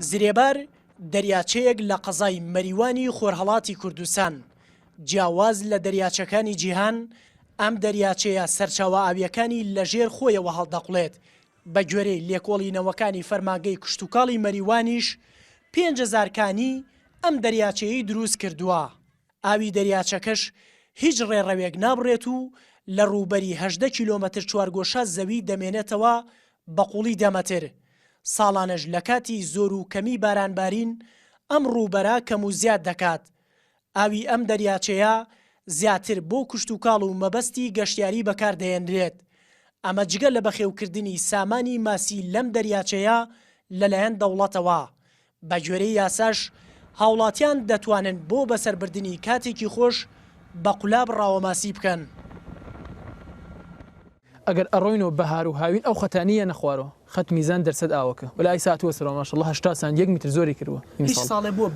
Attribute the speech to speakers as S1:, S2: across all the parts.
S1: زرێبار دەریاچەیەک لە قەزای مەریوانی خۆرهەڵاتی کوردستان، جیاواز لە دەریاچەکانی جیهان، ئەم دەریاچەیە سەرچاوە ئاوییەکانی لەژێر خۆیەوە هەڵدەقوڵێت، بەگوێرەی لێکۆڵینەوەکانی فەرمانگەی کشتوکاڵی مەریوانیش 5000 کانی ئەم دەریاچەیەی دروست کردووە. ئاوی دەریاچەکەش هیچ ڕێڕەوێک نابڕێت و لە ڕووبەری 18 کیلۆمەتر چوارگۆشە زەوی دەمێنێتەوە بە قوڵی دە مەتر، ساڵانەش لە کاتی زۆر و کەمی بارانبارین ئەم ڕووبەرە کەم و زیاد دەکات. ئاوی ئەم دەریاچەیە زیاتر بۆ کشتوکاڵ و مەبەستی گەشتیاری بەکاردەهێنرێت، ئەمە جگە لە بەخێوکردنی سامانی ماسی لەم دەریاچەیە لەلایەن دەوڵەتەوە، بەگوێرەی یاساش هاوڵاتیان دەتوانن بۆ بەسەربردنی کاتێکی خۆش بە قولاب ڕاوەماسی بکەن.
S2: ئەگەر ئەڕۆینەوە بەهار و هاوین ئەو خەتە نییە نەخوارەوە خەت میزان دەرسەد ئاوەکە وەلا ئای سات وەسرەوە ماشاءاللە 80 سانت یەک میتر زۆری کردووە
S1: هیچ ساڵێ بووە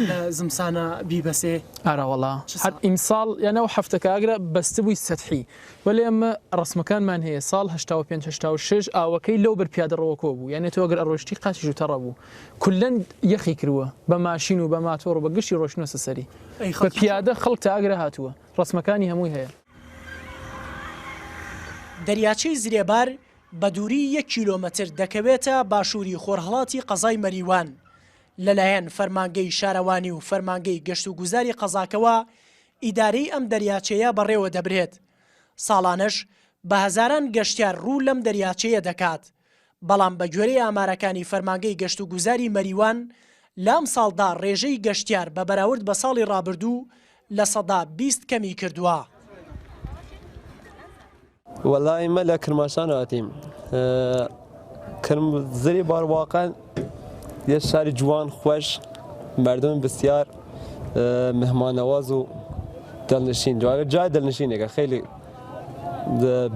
S1: لە زمسانە بیبەسێ؟
S2: ئارا وەڵا هەر ئیمساڵ یان ئەو هەفتەکە ئەگرە بەستبووی سەتحی وەلێ ئەمە ڕەسمەکانمان هەیە ساڵ 85 86 ئاوەکەی لەو بەر پیادەڕەوە کۆ بوو یانێ تۆ ئەگەر ئەڕۆیشتی قاچیش و تەڕە بوو کولەن یەخی کردووە بە ماشین و بە ماتۆڕ و بە گشتی ڕۆیشتنەسە سەری بە پیادە خەڵک تا ئەگرە هاتووە ڕەسمەکانی هەمووی هەیە.
S1: دەریاچەی زرێبار بە دووری یەک کیلۆمەتر دەکەوێتە باشووری خۆرهەڵاتی قەزای مەریوان، لەلایەن فەرمانگەی شارەوانی و فەرمانگەی گەشتوگوزاری قەزاکەوە ئیدارەی ئەم دەریاچەیە بەڕێوەدەبرێت، ساڵانەش بە هەزاران گەشتیار ڕوو لەم دەریاچەیە دەکات، بەڵام بەگوێرەی ئامارەکانی فەرمانگەی گەشتوگوزاری مەریوان، لە ئەمساڵدا ڕێژەی گەشتیار بە بەراورد بە ساڵی ڕابردوو 20% کەمی کردووە.
S3: وەڵا ئیمە لە کرماشان هاتیم کرم زری بار واقعا یه شهر جوان خوش مردم بسیار مهمان نواز و دلنشین جای دلنشینێکە خیلی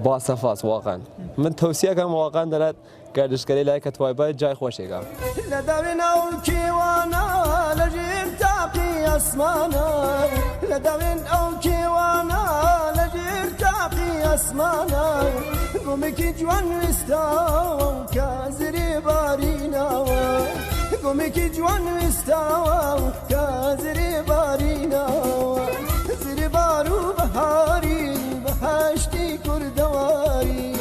S3: باصفاست واقعا من توصیه کردم واقعا دارد گردشگری لای کتوای باید جای خوشێکە.
S4: لە داوێن ئەو کێوانە لە ژێر تاقی ئەسمانە لە داوێن ئەو کێوانە لە ژێر تاقی ئەسمانە گومێکی جوان ویستاوە و کازری باریناوە گومێکی جوان ویستاوە و کازری باریناوە زربار و بەهاری بەهشتی کوردەواری.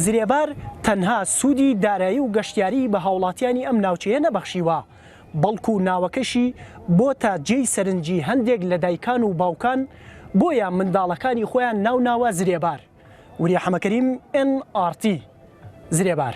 S1: زرێبار تەنها سوودی دارایی و گەشتیاریی بە هاوڵاتیانی ئەم ناوچەیە نەبەخشیوە، بەڵکو ناوەکەشی بۆتە جێی سەرنجی هەندێک لە دایکان و باوکان، بۆیە منداڵەکانی خۆیان ناوناوە زرێبار. وریا حەمەکەریم، ئێن ئاڕ تی، زرێبار.